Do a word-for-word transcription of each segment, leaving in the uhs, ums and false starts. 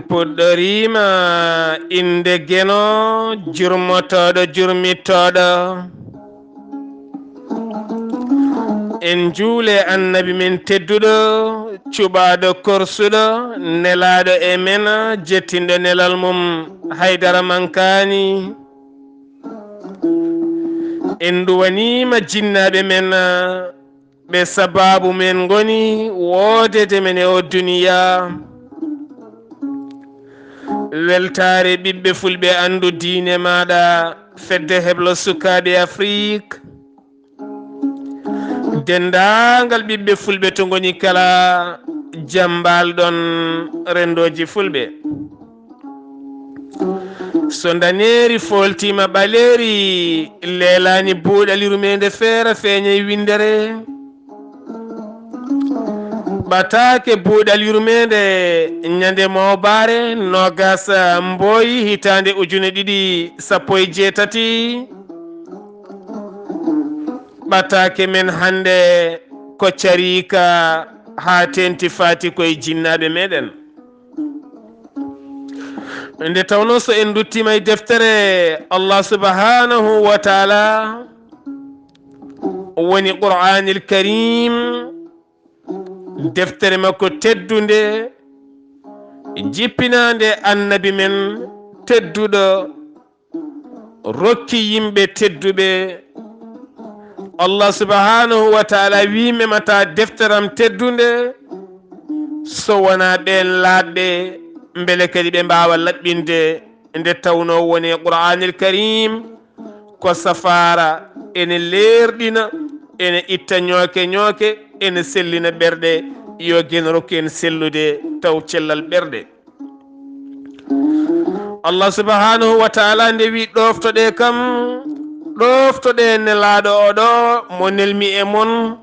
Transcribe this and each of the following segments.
Puɗɗoriima innde Geno, jurmotooɗo jurmittooɗo. En njuule Annabi men tedduɗo, cuɓaaɗo korsuɗo, nelaaɗo e men, jettinɗo nelal mum, haydara mankaani. En nduwaniima jinnaaɓe men, ɓe sabaabu men ngoni woodede men e o duniya. Weltaare ɓiɓɓe fulɓe, anndu diine maaɗa, fedde heblo sukaaɓe Afrik. Denndaangal ɓiɓɓe fulɓe to ngoni kala, jam mbaal ɗon renndooji fulɓe. So ndaneeri fooltiima ɓaleeri, leelaani buuɗal yurmeende feera feeñay winndere. Ɓataake buuɗal yurmeende ñande mawbaare noogas mbooyi hitaande ujune ɗiɗi sappo e jeetati. Ɓataake men hannde ko cariika haa teenti faati koye jinnaaɓe meɗen. Nde tawnoo so en nduttiima e deftere Allah subhanahu wa taala, woni Qur'aanil Karim, deftere makko teddunde, jippinaande Annabi men tedduɗo, rokki yimɓe tedduɓe. Allah subhanahu wa taala wi memata deftere am teddunde so wonaa ɓeen laaɓɓe, mbele kadi ɓe mbaawa laɓɓinde. Nde tawnoo woni Qur'aanil Karim ko safaara, ene leerɗina, ene itta ñooke ñooke, ene sellina ɓerɗe. Yo Geno rokku en sellude taw cellal ɓerɗe. Allah subhanahu wa taala nde wi, ɗoftoɗe kam, ɗoftoɗe nelaaɗo oɗo mo nelmi e mon.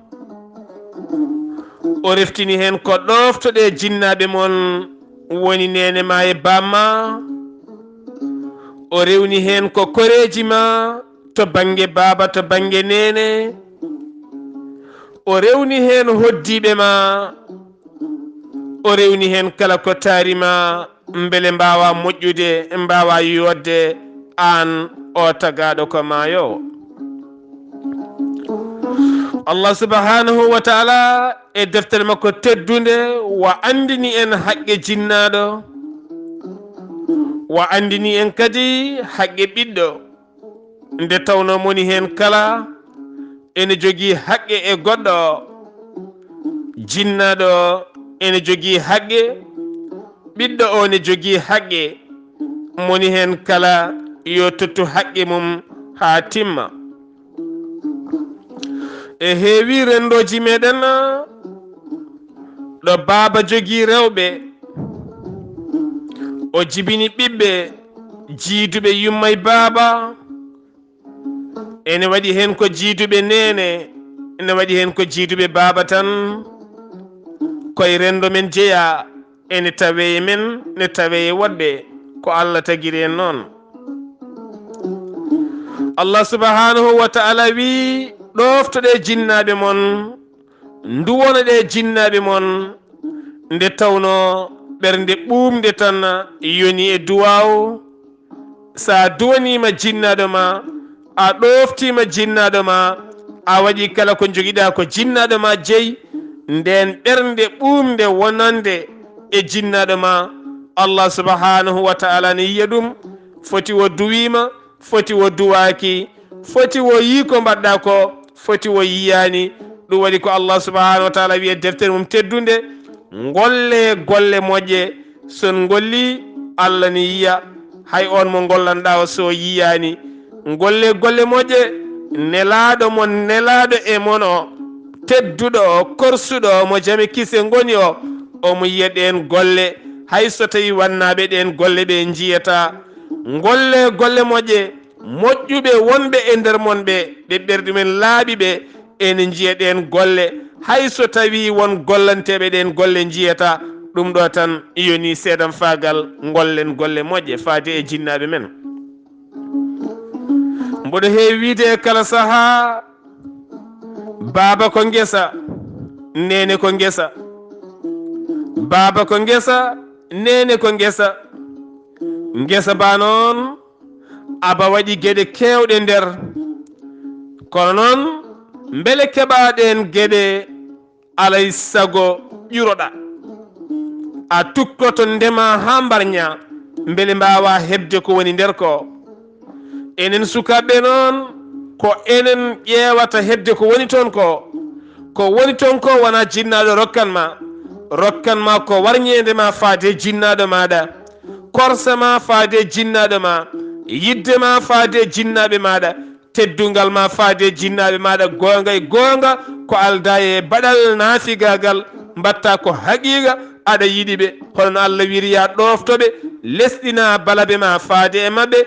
O reftini heen ko ɗoftoɗe jinnaaɓe mon, woni neene ma e baam ma. O rewni heen ko koreeji ma to bannge baaba, to bannge neene. O rewni heen hoddiiɓe ma. O rewni heen kala ko taari ma, mbele mbaawa moƴƴude, mbaawa yooɗde aan o tagaaɗo ko maayoowo. Allah subhanahu wa taala e deftere makko teddunde wa anndini en haqqe jinnaaɗo, wa anndini en kadi haqqe ɓiɗɗo. Nde tawnoo moni heen kala ene jogii haqqe e goɗɗo, jinnaaɗo ene jogii haqqe, ɓiɗɗo o ne jogii haqqe, moni heen kala yo tottu haqqe mum haa timma. E heewi renndooji meɗen, ɗo baaba jogii rewɓe, o jibini ɓiɓɓe jiiduɓe yumma e baaba. Ene waɗi heen ko jiiduɓe neene, ene waɗi heen ko jiiduɓe baaba tan. Koye renndo men jeyaa, ene tawee e men, ne tawee e woɗɓe, ko Allah tagiri en noon. Allah subhanahu wa taala wi, ɗoftoɗe jinnaaɓe mon, nduwonoɗe jinnaaɓe mon, nde tawnoo ɓernde ɓuumnde tan yoni e duwaaw. So a duwaniima jinnaaɗo ma, a ɗooftiima jinnaaɗo ma, a waɗi kala ko njogiɗaa ko jinnaaɗo ma jeyi, ndeen ɓernde ɓuumnde wonande e jinnaaɗo ma, Allah subhanahu wa taala ne yiya ɗum, foti o duwiima, foti o duwaaki, foti o yii ko mbaɗɗaa ko, foti o yiyaani. Ɗum waɗi ko Allah subhanahu wa taala wiya deftere mum teddunde, ngolle golle moƴƴe. So on ngolli, Allah ne yiya. Hay on mo ngollanɗaa o, so yiyaani, ngolle golle moƴƴe. Nelaaɗo mon, nelaaɗo e mon o, tedduɗo o, korsuɗo o, mo jame kise ngoni o, omo yiya ɗeen golle. Hay so tawi wannaaɓe ɗeen golle ɓe njiyataa. Ngolle golle moƴƴe, moƴƴuɓe wonɓe e nder mon ɓe, ɓe ɓerɗe men laaɓi ɓe, ene njiya ɗeen golle. Hay so tawi won gollanteeɓe ɗeen golle njiyataa, ɗum ɗo tan yoni seedam faagal, ngollen golle moƴƴe faade e jinnaaɓe men. Mboɗo heewi wiide e kala sahaa, baaba ko ngesa, neene ko ngesa. Baaba ko ngesa, Neene ko ngesa. Ngesa ba noon, aba waɗi geɗe keewɗe nder. Kono noon, mbele keɓaa ɗeen geɗe, alay sago ƴuroɗaa. A tukkoto ndemaa haa mbarñaa, mbele mbaawaa heɓde ko woni nder ko. Enen sukaaɓe noon, ko enen ƴeewata heɓde ko woni toon ko. Ko woni toon ko wonaa jinnaaɗo rokkan ma. Rokkan ma ko warñeende ma faade jinnaaɗo maaɗa. Korsa ma faade jinnaaɗo ma. Yiɗde ma faade jinnaaɓe maaɗa. Teddungal ma faade jinnaaɓe maaɗa. Goonga e goonga ko aldaa e baɗal naafigaagal, mbaɗtaa ko haqiiqa aɗa yiɗi ɓe. Hono no Allah wiri, yaa ɗoofto ɓe, lesɗinaa balabe ma faade e maɓɓe,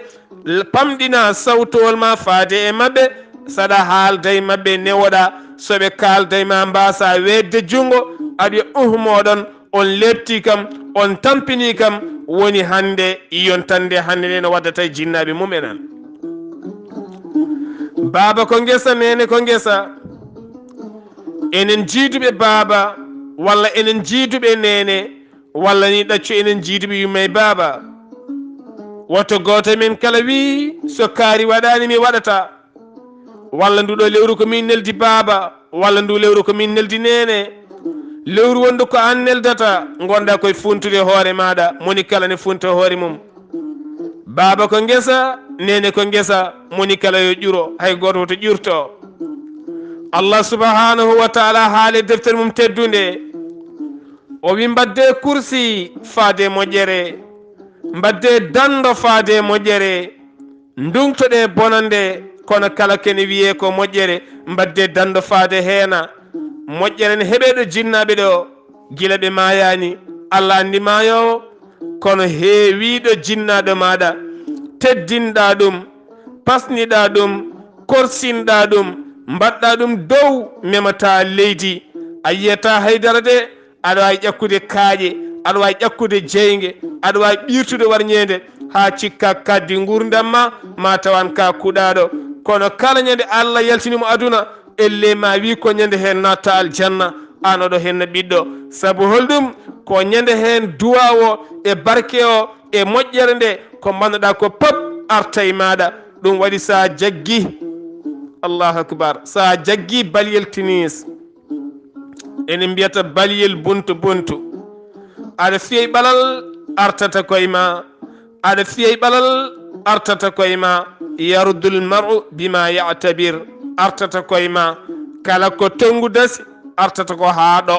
pamɗinaa sawtowol ma faade e maɓɓe, saɗa haalda e maɓɓe newoɗaa, so ɓe kaalda e ma mbaasaa weeɗde junngo, aɗa wiya, "Uhh, mooɗon, on leeptii kam, on tampinii kam, woni hannde yontannde hannde nde no waddata e jinnaaɓe mum en an." Baaba ko ngesa, neene ko ngesa. Enen jiiduɓe baaba, walla enen jiiduɓe neene, walla ni ɗaccu enen jiiduɓe yumma e baaba. Woto gooto e men kala wii, "So kaari waɗaani, mi waɗata." Walla ndu ɗo lewru ko min neldi baaba, walla ndu lewru ko min neldi neene. Lewru wondu ko an neldata, ngonɗaa koye funtude hoore maaɗa, moni kala ne funto hoore mum. Baaba ko ngesa, neene ko ngesa, moni kala yo ƴuro, hay gooto woto ƴurto. Allah subhanahu wa taala haali deftere mum teddunde. O wi, "Mbaddee kursi faade moƴƴere, mbaddee danndo faade moƴƴere, ndungtoɗee bonannde, kono kala kene wiyee ko moƴƴere, mbaddee danndo faade heena." Moƴƴere ne heɓee ɗo jinnaaɓe ɗo, gila ɓe maayaani. Allah anndi maayoowo, kono heewiiɗo jinnaaɗo maaɗa, teddinɗaa ɗum, pasniɗaa ɗum, korsinɗaa ɗum, mbaɗɗaa ɗum dow, memataa leydi, a yiyataa haydara de, aɗa waawi ƴakkude kaaƴe, aɗa waawi ƴakkude jeynge, aɗa waawi ɓiirtude warñeende, haa cikka kaddi nguurndam ma, ma tawan ka kuɗaaɗo. Kono kala ñande Allah yaltini mo aduna, ellee ma wi ko ñande heen natta aljanna, aan oɗo heen no ɓiɗɗo. Sabu holɗum? Ko ñande heen duwaa o e barke o e moƴƴere nde, ko mbannoɗaa ko pop arta e maaɗa. Ɗum waɗi sa jaggi, Allahu akbar, sa jaggi baliyel tinis, enen mbiyata baliyel buntu buntu. Aɗa fiyey ɓalal artata koye ma, aɗa fiyey ɓalal artata koye ma. Yarudul mar'u bima ya'tabir, artata koye ma. Kala ko tonngu dasi, artata ko haa ɗo.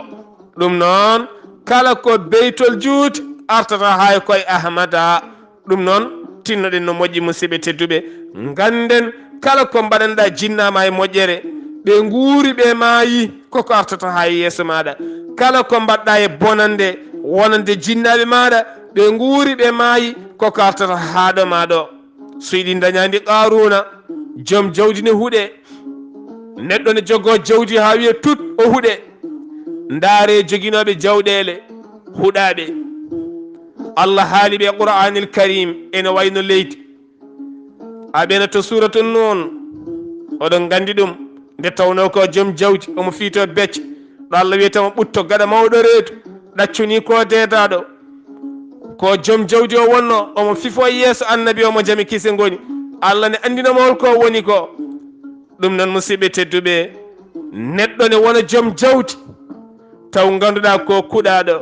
Ɗum noon, kala ko beytol juuti, artata haa e koye Ahmada. Ɗum noon, tinnoɗen no moƴƴi, musidɓe tedduɓe. Ngannden, kala ko mbaɗanɗaa jinnaa ma e moƴƴere, ɓe nguuri, ɓe maayi, koko artata haa e yeeso maaɗa. Kala ko mbaɗɗaa e bonannde, wonande jinnaaɓe maaɗa, ɓe nguuri, ɓe maayi, koko artata haa ɗo ma ɗo. So yiɗi ndañaandi Qaaruuna, joom jawdi ne huɗe. Neɗɗo ne jogoo jawdi haa wiya tut, o huɗe. Ndaaree joginooɓe jawɗeele huɗaaɓe. Allah haali ɓe e Qur'aanil Kariim, ene wayno leydi. Aɓena to Suuratu Nuun, oɗon nganndi ɗum, nde tawnoo ko joom jawdi, omo fiito becce, ɗo Allah wiyata mo ɓutto gaɗa mawɗo reedu, ɗaccunii ko deedaaɗo. Ko joom jawdi o wonno, omo fifo e yeeso Annabi o, mo jam e kise ngoni. Allah ne anndina mo hol ko woni ko. Ɗum noon, musidɓe tedduɓe, neɗɗo ne wona joom jawdi, taw ngannduɗaa ko kuɗaaɗo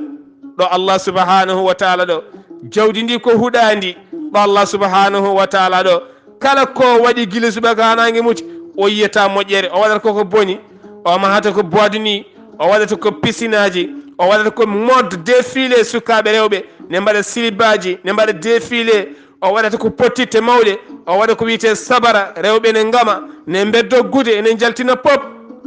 ɗo Allah subhanahu wa taala ɗo. Jawdi ndi ko huɗaandi ɗo Allah subhanahu wa taala ɗo. Kala ko waɗi gila subaka haa naange muti, o yiyata moƴƴere, o waɗata koko boni, o mahata ko boîte de nuit, o waɗata ko pisinaaji, o waɗata ko mode défilé sukaaɓe rewɓe, ne mbaɗa silibaaji, ne mbaɗa défilé, o waɗata ko pottitte mawɗe, o waɗa ko wiyetee sabara, rewɓe ne ngama, ne mbeddo gude, ne njaltina pop.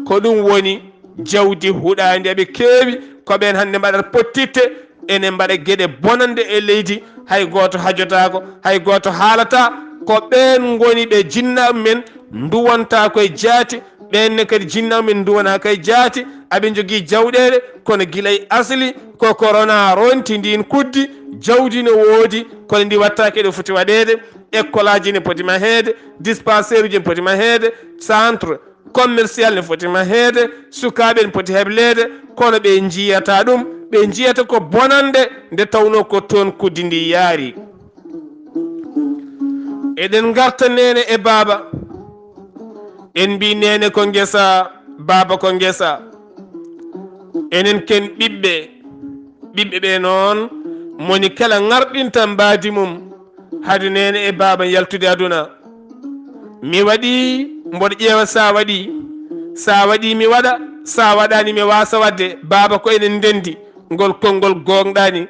Ko ɗum woni jawdi huɗaandi. Aɓe keewi ko ɓeen hannde mbaɗata pottitte, ene mbaɗa geɗe bonannde e leydi, hay gooto hajotaako, hay gooto haalata. Ko ɓeen ngoni ɓe jinnaaɓe men nduwanta koye jaati, ɓeen ne kadi jinnaaɓe men nduwana koye jaati. Aɓe njogii jawɗeele, kono gila e asli ko korona ronti ndiin kuddi, jawdi no woodi, kono ndi waɗtaake ɗo foti waɗeede. Ekkolaaji ne poti maheede, dispensaire uji ne poti maheede, centre commercial ne foti maheede, sukaaɓe ne poti hebleede, kono ɓe njiyataa ɗum, ɓe njiyata ko bonannde, nde tawnoo ko toon kuddi ndi yaari. Eɗen ngarta neene e baaba. En mbii neene ko ngesa, baaba ko ngesa. Enen ken ɓiɓɓe. Ɓiɓɓe ɓe noon, moni kala ŋarɗinta mbaadi mum, hade neene e baaba yaltude aduna. Mi waɗi, mboɗo ƴeewa sa waɗi. Sa waɗi, mi waɗa. Sa waɗaani, mi waasa waɗde. Baaba ko enen ndenndi. Ngol konngol gooŋɗaani.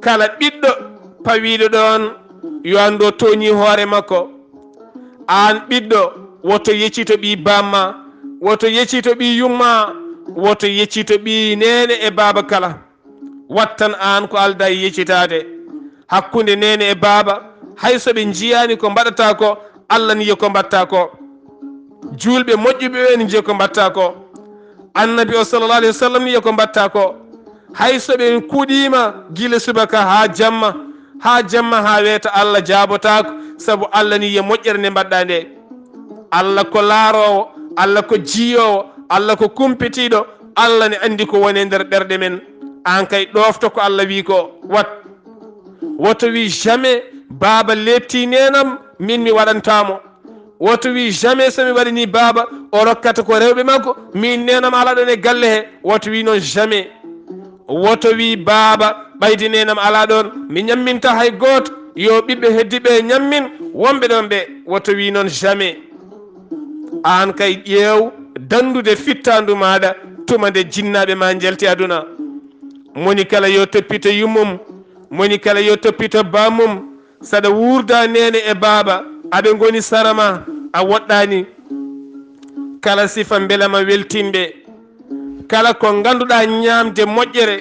Kala ɓiɗɗo pawiiɗo ɗoon, yo anndu o tooñii hoore makko. Aan ɓiɗɗo, woto yeccito ɓii baamma, woto yeccito ɓii yumma, woto yeccito ɓii neene e baaba kala. Wat tan aan ko aldaa e yeccitaade. Hakkunde neene e baaba, hay so ɓe njiyaani ko mbaɗataa ko, Alla ni yo ko mbaɗtaa ko. Juulɓe moƴƴuɓe ɓe ne njiya ko mbaɗtaa ko. Annabi o sallallahu alayhi wa sallam ni yo ko mbaɗtaa ko. Hay so ɓe kuuɗiima gila subaka haa jamma, haa jamma haa weeta, Alla jaabotaako, sabu Alla ni yo moƴƴere nde mbaɗɗaa nde. Alla ko laaroowo, Alla ko jiyoowo, Alla ko kumpitiiɗo, Alla ne anndi ko woni e nder ɓerɗe men. Aan kay ɗoofto ko Alla wii ko, wat. Woto wii jamais baaba leeptii neenam, min mi waɗantaa mo. Woto wii jamais so mi waɗanii baaba, o rokkata ko rewɓe makko, min neenam alaa ɗoon e galle he. Woto wii noon jamais. Woto wii baaba, ɓayde neenam alaa ɗoon, mi ñammintaa hay gooto, yo ɓiɓɓe heddiiɓe ɓe ñammin, wonɓe ɗoon ɓe. Woto wii noon jamais. Aan kay ƴeew danndude fittaandu maaɗa tuma nde jinnaaɓe ma njalti aduna. Moni kala yo toppito yummum, moni kala yo toppito bammum. Saɗa wuurda neene e baaba, aɓe ngoni sara ma, a woɗɗaani. Kala sifa mbelama weltinɓe. Kala ko ngannduɗaa ñaamde moƴƴere,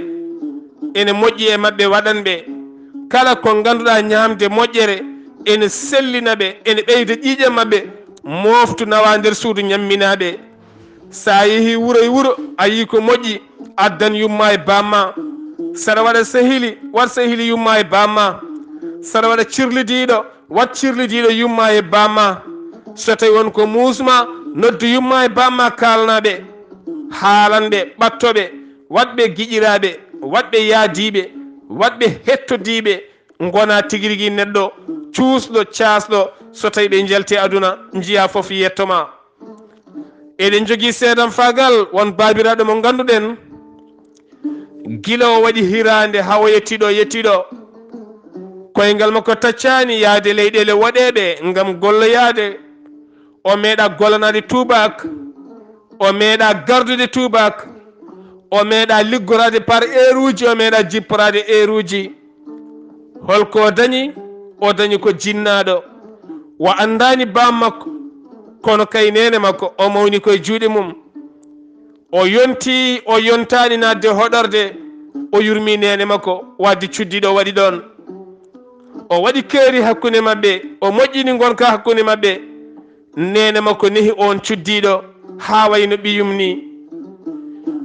ene moƴƴi e maɓɓe, waɗan ɓe. Kala ko ngannduɗaa ñaamde moƴƴere, ene sellina ɓe, ene ɓeyda ƴiiƴam maɓɓe, mooftu nawa nder suudu ñamminaa ɓe. So a yehii wuro e wuro, a yii ko moƴƴi, addan yumma e bamma. Saɗa waɗa sehili, waɗ sehili yumma e bamma. Saɗa waɗa cirlidiiɗo, waɗ cirlidiiɗo yumma e bamma. So tawi won ko muusma, noddu yumma e bamma, kaalana ɓe, haalan ɓe, ɓatto ɓe, waɗ ɓe giƴiraaɓe, waɗ ɓe yaadiiɓe, waɗ ɓe hettodiiɓe, ngona tigi rigi neɗɗo cuusɗo, caasɗo, so tawi ɓe njalti aduna, njiya fof yetto ma. Eɗen jogii seedam faagal, won baabiraaɗo mo ngannduɗen, gila o waɗi hiraande haa o yettiɗo, yettiɗo. Koyngal makko taccaani yaade leyɗeele woɗeeɓe ngam golloyaade. O meeɗa gollanaade tuubaak, o meeɗa gardude tuubaak, o meeɗa liggoraade par eeruuji, o meeɗa jipporaade eeruuji. Holko o dañi? O dañi ko jinnaaɗo. O anndaani baam makko, kono kay neene makko, o mawni koye juuɗe mum. O yonti, o yontaani naatde hoɗorde, o yurmi neene makko, wadde cuddiiɗo o waɗi ɗoon. O waɗi keeri hakkunde maɓɓe, o moƴƴini ngonka hakkunde maɓɓe. Neene makko nehi oon cuddiiɗo haa wayno ɓiyum ni.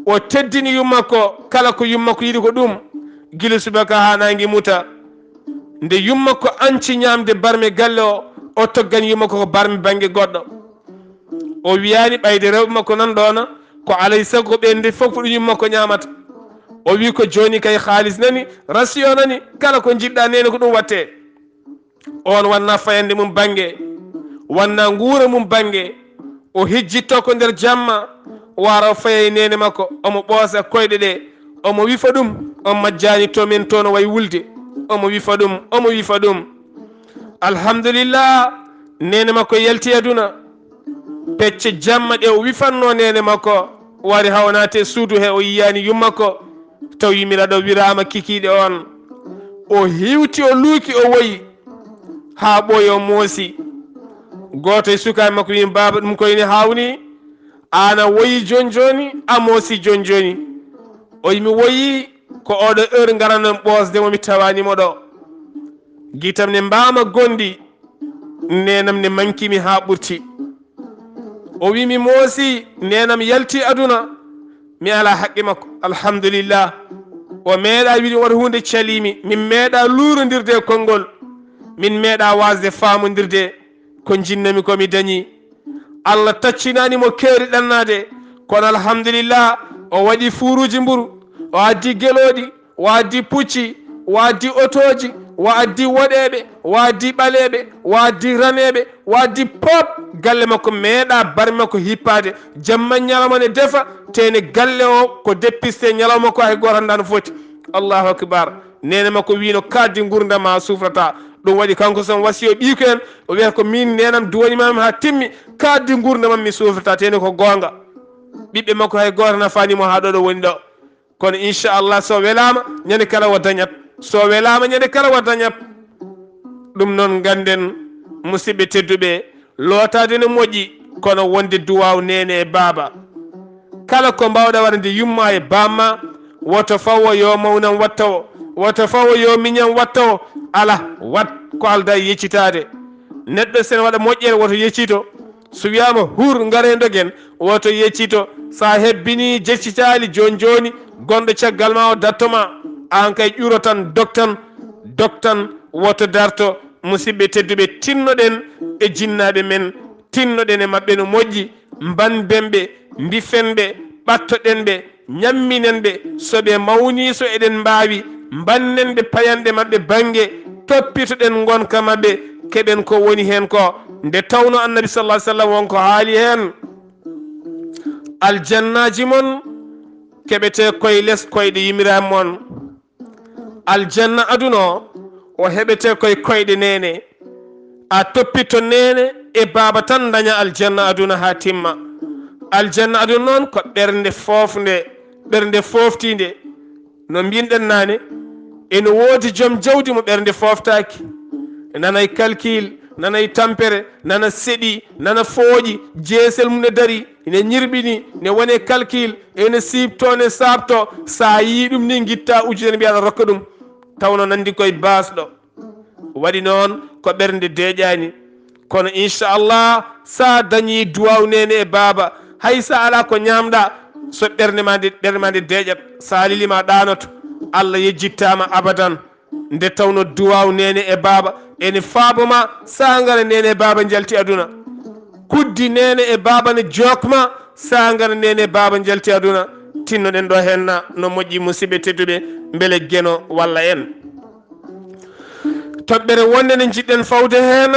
O teddini yummakko, kala ko yummakko yiɗi ko ɗum, gila subaka haa naange muta. Nde yummakko anci ñaamde barme galle o, o toggani yummakko ko barme bannge goɗɗo. O wiyaani ɓayde rewɓe makko nan ɗoona, ko alay sago ko ɓeen nde fof ko ɗum yummakko ñaamata. O wii ko jooni kay haalis nani, rasiyo nani, kala ko njiɗɗa neene ko ɗum watte. Oon wanna fayande mum bannge, wanna nguura mum bannge. O hijjitto ko nder jamma, wara o faya e neene makko, omo ɓoosa koyɗe ɗe, omo wifa ɗum, on majjaani to men to no wayi wulde, omo wifa ɗum, omo wifa ɗum. Alhamdulillah, neene makko yalti aduna. Pecce jamma ɗe o wifanno neene makko, wari haa o naati e suudu he, o yiyaani yummakko, taw yummiraaɗo wiraama kikiiɗe on. O hiwti, o luuki, o woyi haa ɓooyi, o moosi. Gooto e sukaaɓe makko wi'i, "Baaba, ɗum koyne haawnii, aan a woyi jooni jooni, a moosi jooni jooni." O wi'i, "Mi woyi ko oɗo heure ngaranno ɓoosde mo, mi tawaani mo ɗo." Gitam ne mbaama gonɗi, neenam ne manki mi haa ɓurti. O wi, "Mi moosi, neenam yalti aduna, mi alaa haqqe makko." Alhamdulillah. O meeɗa wiide wata huunde calimi, min meeɗa luurondirde e konngol, min meeɗa waasde faamondirde ko njinnami ko mi dañi. Allah taccinaani mo keeri ɗannaade, kono alhamdulillah, o waɗi fuuruuji mburu, O addi gelooɗi, o addi pucci, o addi otooji, o addi woɗeeɓe, o addi ɓaleeɓe, o addi raneeɓe, o addi pop. Galle makko meeɗa barme makko hippaade. Jamma ñalawma ne defa, tene galle o ko depiste ñalawma ko hay gooto anndaa no foti. Allahu akbar. Neene makko wiino, "Kaddi ngurdam ma sufrata." Ɗum waɗi kanko son wasiyo ɓiyko en, o wiyata ko min neenam duwanimaami haa timmi, kaddi ngurdam am mi sufrata, tene ko goonga. Ɓiɓɓe makko hay gooto nafaani mo haa ɗo ɗo woni ɗo. Kono inchallah, so welaama, ñande kala o dañat. So welaama, ñande kala o dañat. Ɗum noon, ngannden, musidɓe tedduɓe, lootaade no moƴƴi, kono wonde duwaaw neene e baaba. Kala ko mbaawɗa waɗande yumma e bamma, woto fawo yo mawnam watta o, woto fawo yo miñam watta o. Ala, waɗ ko aldaa e yeccitaade. Neɗɗo, sen waɗa moƴƴere, woto yeccito. So wiyaama, "Hur, ngaree ndogen," woto yeccito. So a hebbinii, jeccitaali, jooni jooni, gonɗo caggal ma o darto ma. Aan kay, ƴuro tan, dog tan, dog tan, woto darto. Musidɓe tedduɓe, tinnoɗen e jinnaaɓe men, tinnoɗen e maɓɓe no moƴƴi, mbanben ɓe, mbifen ɓe, ɓattoɗen ɓe, ñamminen ɓe. So ɓe mawnii, so eɗen mbaawi, mbannen ɓe payanɗe maɓɓe bannge, toppitoɗen ngonka maɓɓe, keɓen ko woni heen ko. Nde tawnoo Annabi sallallahu alaihi wasallam won ko haali heen, aljannaaji mon keɓetee koye les koyɗe yumiraɓe mon. Aljanna aduna o, o heɓetee koye koyɗe neene. A toppito neene e baaba tan, daña aljanna aduna haa timma. Aljanna aduna noon ko ɓernde foofnde, ɓernde fooftiinde. No mbiyɗen naane, ene woodi joom jawdi mo ɓernde fooftaaki. Nana e calcul, nana e tampere, nana seɗi, nana fooƴi, jeesel mum ne darii, ene ñirɓini, ne wone calcul, ene siiptoo, ne saaɓtoo. So a yii ɗum ni, ngittaa ujunere, mbiyaa aɗa rokka ɗum. Tawnoo nanndi koye baasɗo. Waɗi noon ko ɓernde deeƴaani. Kono inchallah, so a dañii duwaaw neene e baaba, hay so a alaa ko ñaamɗaa, so ɓernde ma nde, ɓernde ma nde deeƴat, so a lelii ma ɗaanoto, Allah yejjittaama abadan. Nde tawnoo duwaaw neene e baaba ene faabo ma, so a ngara neene e baaba njalti aduna. Kuddi neene e baaba ne jook ma, so a ngara neene e baaba njalti aduna. Tinnoɗen ɗo heen na no moƴƴi, musidɓe tedduɓe, mbele Geno walla en. Toɓɓere wonde nde njiɗɗen fawde heen,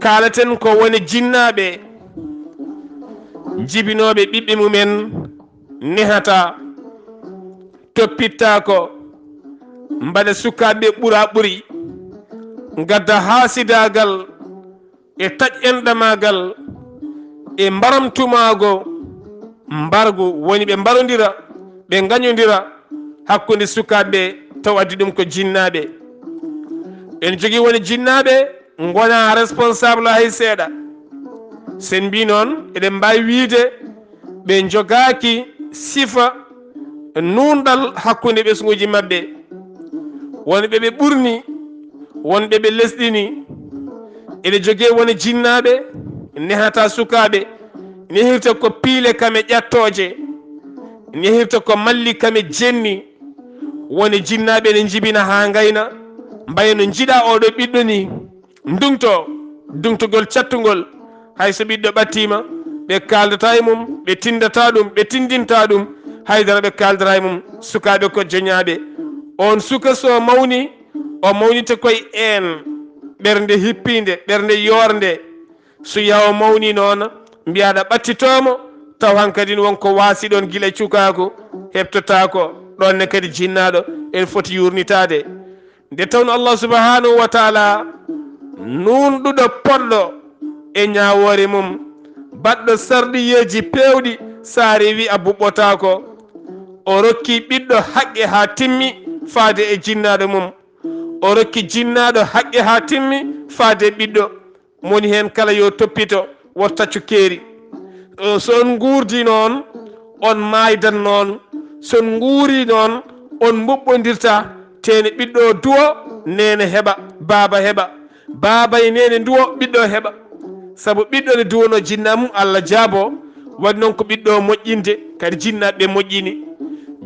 kaalaten ko woni jinnaaɓe jibinooɓe ɓiɓɓe mumen nehata, toppittaako, mbaɗa sukaaɓe ɓura ɓuri, ngadda haasidaagal e taƴ enɗamaagal e mbaramtumaago, mbargu woni ɓe mbarondira, ɓe ngañondira hakkunde sukaaɓe, taw addi ɗum ko jinnaaɓe. En jogii woni jinnaaɓe ngonaa responsable hay seeɗa. Sen mbii noon, eɗen mbaawi wiyde ɓe njogaaki sifa nuunɗal hakkunde ɓesnguuji maɓɓe. Won ɓe ɓe ɓurni, won ɓe ɓe lesɗini. Ene jogee woni jinnaaɓe, nehata sukaaɓe, nehirta ko piile kame ƴattooje, nehirta ko malli kame jenni. Woni jinnaaɓe ene njibina haa ngayna, mbaya no njiɗa oɗo ɓiɗɗo ni. Ndungto, dungtugol cattungol. Hay so ɓiɗɗo ɓattiima, ɓe kaaldata e mum, ɓe tindata ɗum, ɓe tindinta ɗum, haydara ɓe kaaldata e mum. Sukaaɓe ko joñaaɓe. On suka so mawni, o mawnita koye een, ɓernde hippiinde, ɓernde yoornde. So yaha o mawni noon, mbiyaɗa ɓattitoomo, taw hankadin won ko waasi ɗon gila cukaaku, heɓtotaako, ɗon ne kadi jinnaaɗo ene foti yuurnitaade. Nde tawno Allah subhanahu wa taala nuunɗuɗo poɗɗo e ñaawoore mum, baɗɗo sarɗiyeeji peewɗi, so a rewi a buɓɓotaako. O rokki ɓiɗɗo haqqe haa timmi faade e jinnaaɗo mum. O rokki jinnaaɗo haqqe haa timmi faade e ɓiɗɗo. Moni heen kala yo toppito, woto taccu keeri. Eh, so on nguurdi noon, on maaydan noon. So on nguuri noon, on mbuɓɓondirta. Teene ɓiɗɗo o duwo, neene heɓa, baaba heɓa. Baaba e neene nduwo, ɓiɗɗo o heɓa. Sabu ɓiɗɗo ne duwono jinna mum, Allah jaabo. Waɗi noon ko ɓiɗɗo o moƴƴinde, kadi jinnaaɓe moƴƴini.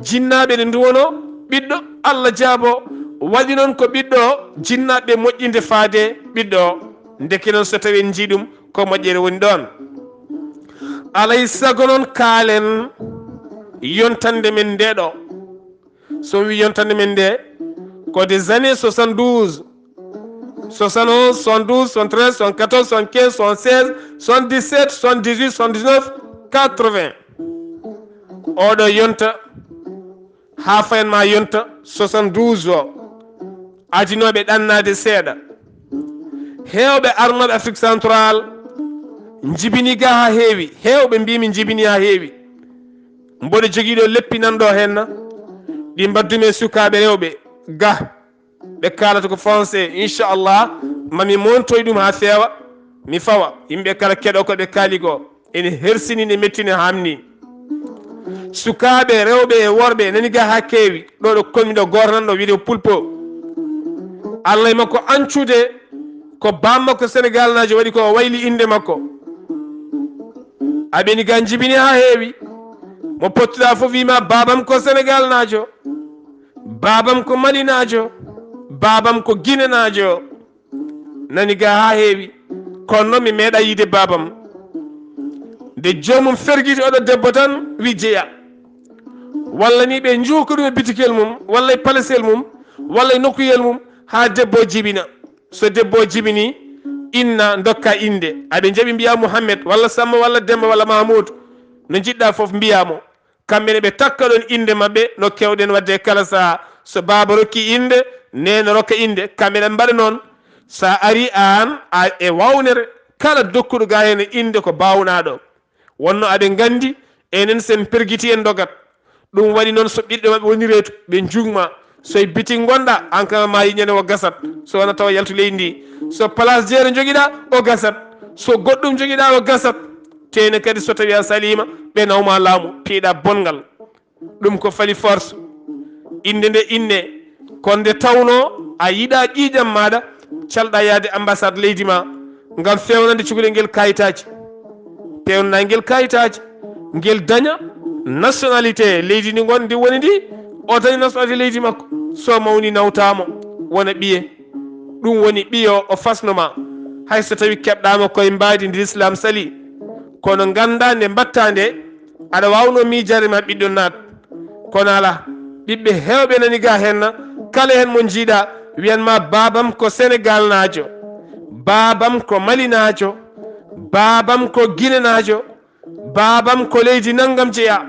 Jinnaaɓe ne nduwono ɓiɗɗo, Allah jaabo. Waɗi noon ko ɓiɗɗo o jinnaaɓe moƴƴinde faade ɓiɗɗo o. Ndeke noon so tawi en njii ɗum, ko moƴƴere woni ɗoon. Alay sago noon kaalen yontande men ndeɗo. So mi wi yonta nde men nde, ko des années soixante-douze, soixante-onze, soixante-douze, soixante-treize, soixante-quatorze, soixante-quinze, soixante-seize, soixante-dix-sept, soixante-dix-huit, soixante-dix-neuf, quatre-vingts. Oɗo yonta haa fayan ma yonta soixante-douze o. Adinooɓe ɗannaade seeɗa. Heewɓe arnooɓe Afrique Central njibini ga haa heewi. Heewɓe mbimi njibini haa heewi. Mboɗo jogii ɗo leppi nan ɗo henna. Ɗi mbaddumi e sukaaɓe rewɓe ga. Ɓe kaalata ko français. Inchallah, mami montoy ɗum haa feewa. Mi fawa. Yimɓe kala keɗo ko ɓe kaali ko. Ene hersini, ne mettini, hamni. Sukaaɓe rewɓe e worɓe nani ga haa keewi. Ɗo ɗo konmi ɗo gooto nan ɗo wiyetee Pulpo. Allah e makko ancude ko baam makko Senegal naajo waɗi ko o wayli innde makko. Aɓeni ga njibini haa heewi. Mo pottuɗaa fof wima baabam ko Senegal naajo. Baabam ko Mali naajo. Baabam ko Gine naajo. Nani ga haa heewi. Kono noon mi meeɗa yiide baabam. Nde joomum fergiti oɗo debbo tan wi jeya. Walla ni ɓe njuuka ɗum e bitikel mum, walla e palesel mum, walla e nokkuyel mum, haa debbo o jibina. So debbo o jibini, inna ndokka innde. Aɓe njaɓi mbiya Muhammed, walla Samma, walla Demba, walla Mahamuudu. No njiɗɗa fof mbiya mo. Kamɓe ne ɓe takka ɗon innde maɓɓe, no kewɗen waɗde kala saha. So baaba rokki innde, neene rokka innde. Kamɓe ne mbaɗa noon. Sa ari aan, a e wawnere, kala dokkuɗo ga heen innde ko baawnaaɗo. Wonno aɓe nganndi, enen sen pergiti en ndogat. Ɗum waɗi noon so ɓiɗɗo maɓɓe woni reedu, ɓe njuugma. So e bitik ngonɗa, aan kam a maayi ñande o gasat. So wona tawa yaltu leydi ndi. So place jeere njogiɗa, o gasat. So goɗɗum njogiɗa, o gasat. Teene kadi so tawi a saliima, ɓe nawma laamu, piiɗa bonngal. Ɗum ko fali force. Innde nde inne, kono nde tawno a yiɗa ƴiiƴam maɗa, calɗa yaade ambassade leydi ma ngam fewnande cukalel ngel kayitaaji. Pewnana ngel kayitaaji, ngel daña nationalité leydi ndi ngon-, ndi woni ndi, o daña nationalité leydi makko. So mawni nawtamo, wona ɓiye. Ɗum woni ɓiyo o fasno ma. Hay so tawi keɓɗama koye mbaadi ndi Lislaam sali, kono ganda nde mbatta nde, aɗa wawno miijaade ma ɓiɗɗo naat. Kono ala, ɓiɓɓe heewɓe nani ga henna, kala hen mo jiiɗa wiyan ma, "Baabam ko Senegal naajo, baabam ko Mali naajo, baabam ko Gine naajo, baabam ko leydi nanngam jeya."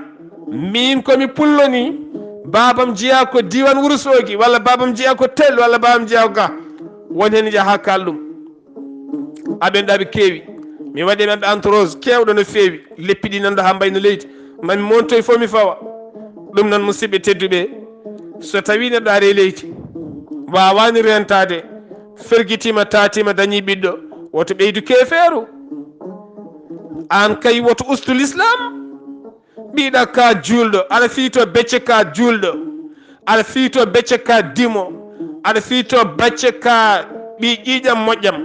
Min ko mi pullo ni, baabam jeya ko diiwaan Wuro Soogi, walla baabam jeya ko tel, walla baabam jeya ko ga. Won hen jaha kal ɗum. Aɓen ɗo aɓe keewi. Mi waɗi e maɓɓe entourage keewɗo no feewi. Leppi ɗi nanɗo haa mbayno leydi. Mami montoy fof mi fawa. Ɗum noon, musidɓe tedduɓe, so tawi neɗɗo ari e leydi, waawani rentaade, fergitiima, taatiima, dañi ɓiɗɗo, woto ɓeydu keefeeru. Aan kay woto ustu Lislaam. Mbiɗa ka juulɗo, aɗa fii to becce ka juulɗo, aɗa fii to becce ka dimo, aɗa fii to becce ka ɓii ƴiiƴam moƴƴam.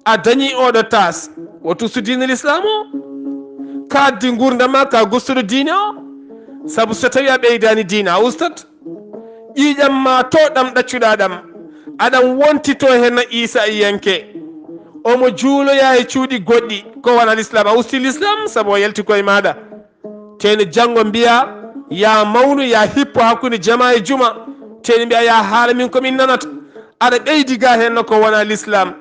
A dañi oɗo taas, woto ustu diine Lislaam o. Ka addi nguurndam ma, ka gostuɗo diine o. Sabu so tawi a ɓeydaani diine, a ustat. Ƴiiƴam ma to ɗam ɗaccuɗa ɗam, aɗan wontito hen no Iisa iyanke. Omo juuloya e cuuɗi goɗɗi, ko wona Lislaam, a usti Lislaam, sabu o yalti koye maaɗa. Teni janngo mbiya, "Ya mawnu, ya hippo hakkunde jama e juma." Teni mbiya, "Ya haala min ko min nanata." Aɗa ɓeydi ga hen no ko wona Lislaam.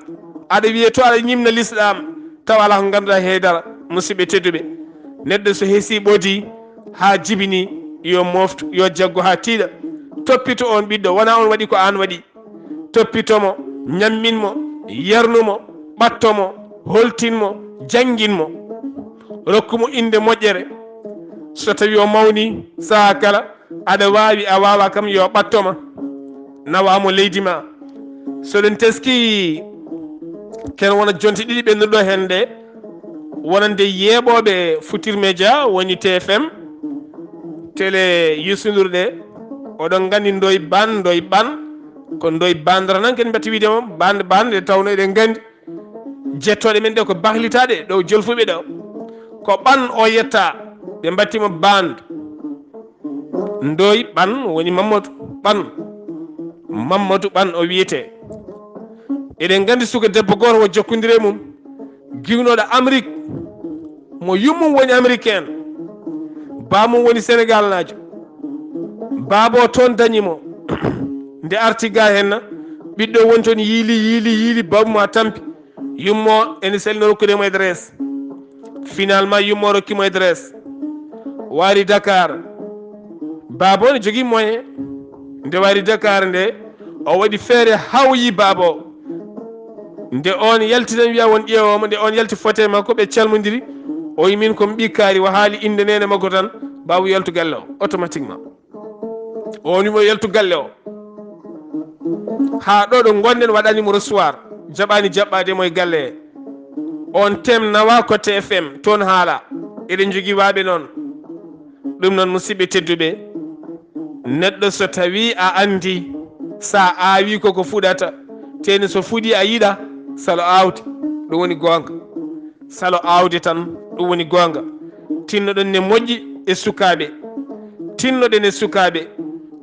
Aɗa wiye to aɗa ñimna Lislaam, tawa alaa ko ngannduɗaa he dara. Musidɓe tedduɓe, neɗɗo so hesi ɓodi haa jibini, yo moftu, yo jaggu haa tiiɗa. Toppito on ɓiɗɗo, wona on waɗi ko an waɗi. Toppito mo, ñammin mo, yarnu mo, ɓatto mo, holtin mo, janngin mo. Rokku mo innde moƴƴere. So tawi o mawni, saha kala, aɗa waawi, a waawa kam, yo ɓatto ma, nawa mo leydi ma. So ɗen teski, ken wona jonte ɗiɗi ɓennuɗo hen ɗe, wonande yeeɓooɓe Futur Media, woni T F M, télé Youssou Ndour ɗe. Oɗon nganndi Ndoye Bane, Ndoye Bane, ko Ndoye Bane tan ken mbatti wiide mo, Bane, Bane, nde tawno eɗen nganndi jettooɗe men ɗe ko bahlitaaɗe ɗo jolfuɓe ɗo. Ko ɓan o yetta, ɓe mbatti mo band. Ndoye Ɓan woni Mamadou Ɓan. Mamadou Ɓan o wiyete. Eɗen nganndi suka debbo gooto o jokkondire mum, giwnooɗo Amérique, mo yummum woni américain, baamum woni Senegal naajo. Baaba o toon dañi mo. Nde arti ga henna, ɓiɗɗo woni toon yiili, yiili, yiili, baaba mo a tampi. Yummo ene selli no rokkude mo adresse. Finalement, yummo rokki mo adresse. Waari Dakar. Baaba o ne jogii moyen. Nde waari Dakar nde, o waɗi feere hawyi baaba o. Nde on yalti tan wiya won ƴeewooma, nde on yalti fote makko, ɓe calmondiri. O wi min ko mi ɓii kaari, o haali innde neene makko tan, baaba yaltu galle o, automatiquement. O woni mo yaltu galle o. Haa ɗo ɗo ngonɗen waɗani mo recevoir. Jaɓaani jaɓɓaade mo e galle he. On tem nawa ko T F M, toon haala. Eɗen njogii waaɓe noon. Ɗum noon, musidɓe tedduɓe, neɗɗo so tawii a anndi, so a aawii koko fuɗata, teeni so fuɗii a yiɗa, salo aawde, ɗum woni goonga. Salo aawde tan, ɗum woni goonga. Tinnoɗen ne moƴƴi e sukaaɓe. Tinnoɗen e sukaaɓe.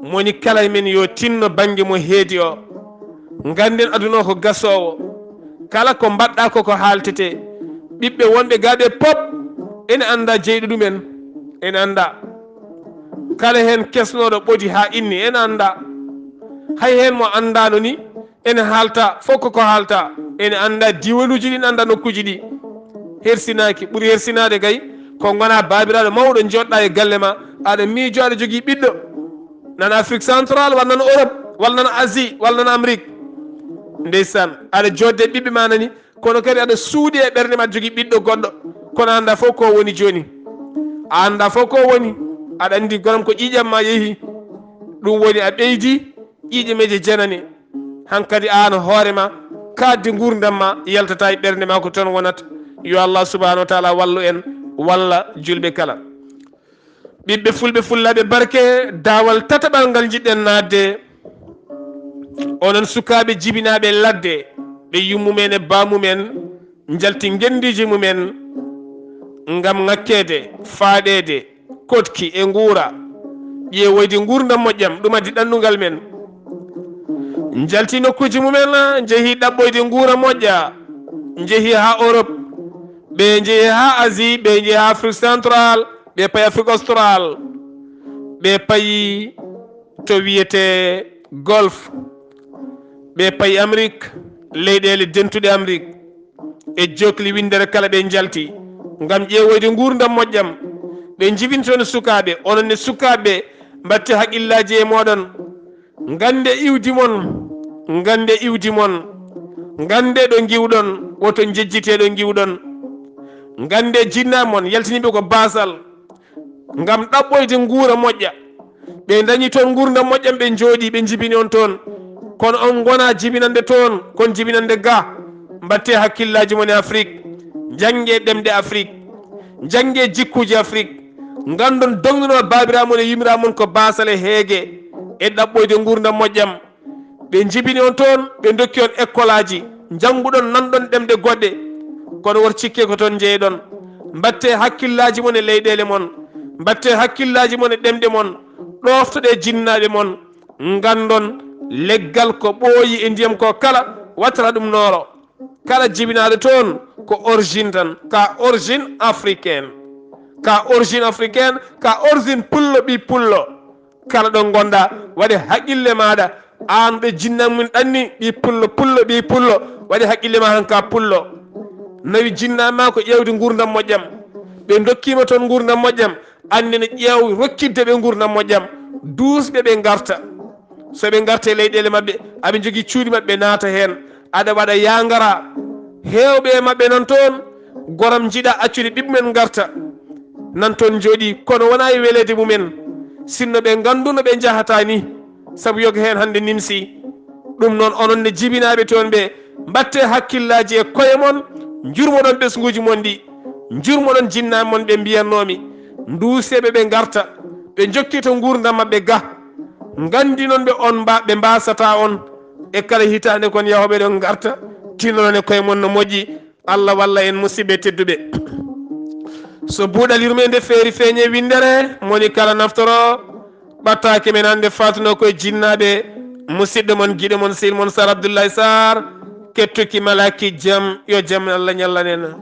Moni kala e men yo tinno bannge mo heedi o. Ngannden aduna o ko gasoowo. Kala ko mbaɗɗa koko haaltete. Ɓiɓɓe wonɓe ga ɓe pop ene annda jeyɗo ɗumen. Ene annda. Kala heen kesnooɗo ɓodi haa inni, ene annda. Hay heen mo anndaano ni, ene haalta, fof koko haalta. Ene annda diiwanuuji ɗi, ene annda nokkuuji ɗi. Hersinaaki, ɓuri hersinaade kay, ko ngona baabiraaɗo mawɗo, njooɗɗa e galle ma, aɗa miijo, aɗa jogii ɓiɗɗo. Nana Afrique Centrale, walla nana Europe, walla nana Asie, walla nana Amérique. Ndeysaan, aɗa joodde ɓiɓɓe ma nani, kono kadi aɗa suuɗi e ɓernde ma, aɗa jogii ɓiɗɗo goɗɗo. Kono a annda fof ko woni jooni. A annda fof ko woni. Aɗa anndi goram ko ƴiiƴam ma yehi. Ɗum woni a ɓeydi ƴiiƴe meje jenani. Hankadi aan hoore ma, kaadde nguurndam ma yaltata e ɓernde ma, ko toon wonata. Yo Allah subhanahu wa taala wallu en, walla julɓe kala. Ɓiɓɓe fulɓe, fullaaɓe barke, daawal tataɓal ngal njiɗɗen naatde. Onon sukaaɓe jibinaaɓe ladde, ɓe yummumen e baamumen njalti ngenndiiji mumen ngam ŋakkeede, faaɗeede, koɗki e nguura, ƴeewoyde nguurndam moƴƴam, ɗum addi ɗannungal men. Njalti nokkuuji mumen, njehi ɗaɓɓoyde nguura moƴƴa, njehi haa Europe, ɓe njehi haa Asie, ɓe njehi haa Afrique Centrale, ɓe payi Afrique Australe, ɓe payi to wiyetee Golfe, ɓe payi Amérique, leyɗeele dentuɗe Amérique. E jokli winndere kala ɓe njalti ngam ƴeewoyde nguurndam moƴƴam. Ɓe njibinti toon sukaaɓe, onon ne sukaaɓe, mbaɗte haqqillaaji e mooɗon. Ngannde iwdi mon, ngannde iwdi mon, ngannde ɗo ngiwɗon, woto njejjite ɗo ngiwɗon. Ngannde jinnaaɓe mon yaltiniiɓe ko baasal ngam ɗaɓɓoyde nguura moƴƴa. Ɓe ndañi toon nguurndam moƴƴam, ɓe njooɗii, ɓe njibini on toon. Kono on ngona jibinande toon, kon jibinande ga. Mbaɗte hakkillaaji mon e Afrik. Njannge ɗemɗe Afrik. Njannge jikkuuji Afrik. Nganndon dognunoo baabiraaɓe mon e yummiraaɓe mon ko baasal e heege e ɗaɓɓoyde nguurndam moƴƴam. Ɓe njibini on toon, ɓe ndokki on ekkolaaji, njannguɗon, nanɗon ɗemɗe goɗɗe. Kono wor cikke ko toon njeyɗon. Mbaɗte hakkillaaji mon e leyɗeele mon. Mbaɗte hakkillaaji mon e ɗemɗe mon. Ɗooftoɗe jinnaaɓe mon. Nganndon leggal ko ɓooyi e ndiyam ko kala, wattata ɗum nooro. Kala jibinaaɗo toon ko origine tan, ka origine africaine. Ka origine africaine, ka origine pullo, ɓii pullo. Kala ɗo ngonɗa, waɗe haqqille maaɗa, aan ɓe jinnaaɓe mum ɗanni, ɓii pullo, pullo, ɓii pullo, waɗe haqqille ma han ka pullo. Nawi jinnaaɓe ma ko ƴeewde nguurndam moƴƴam. Ɓe ndokkiima toon nguurndam moƴƴam, aan ne ƴeew rokkitde ɓe nguurndam moƴƴam. Duusɓe ɓe ngarta. So ɓe ngarta e leyɗeele maɓɓe, aɓe njogii cuuɗi maɓɓe, naata heen. Aɗa waɗa yaa ngara. Heewɓe e maɓɓe nan toon, goram njiɗa accude ɓiɓɓe mum en ngarta. Nan toon njooɗii, kono wonaa e weleede mum en. Sinno ɓe nganndu no ɓe njahata ni, sabu yoga heen hannde nimsi. Ɗum noon, onon ne jibinaaɓe toon ɓe, mbaɗte hakkillaaji e koye mon, njurmoɗon ɓesnguuji mon ɗi, njurmoɗon jinnaaɓe mon ɓe mbiyannoomi, nduuseeɓe ɓe ngarta, ɓe njokkito nguurndam maɓɓe ga. Nganndi noon ɓe on mba-, ɓe mbaasataa on. E kala hitaande kon yahooɓe ɗon ngarta, tinnoɗon e koye mon no moƴƴi. Allah walla en, musidɓe tedduɓe. So buuɗal yurmeende feeri feeñe winndere, moni kala naftoro, ɓattaake men hannde faatuno koye jinnaaɓe, musidɗo mon, giɗo mon, sehil mon Sar Abdoulaye Sarr, kettuki malaki jam, yo jam Allah ñallanen.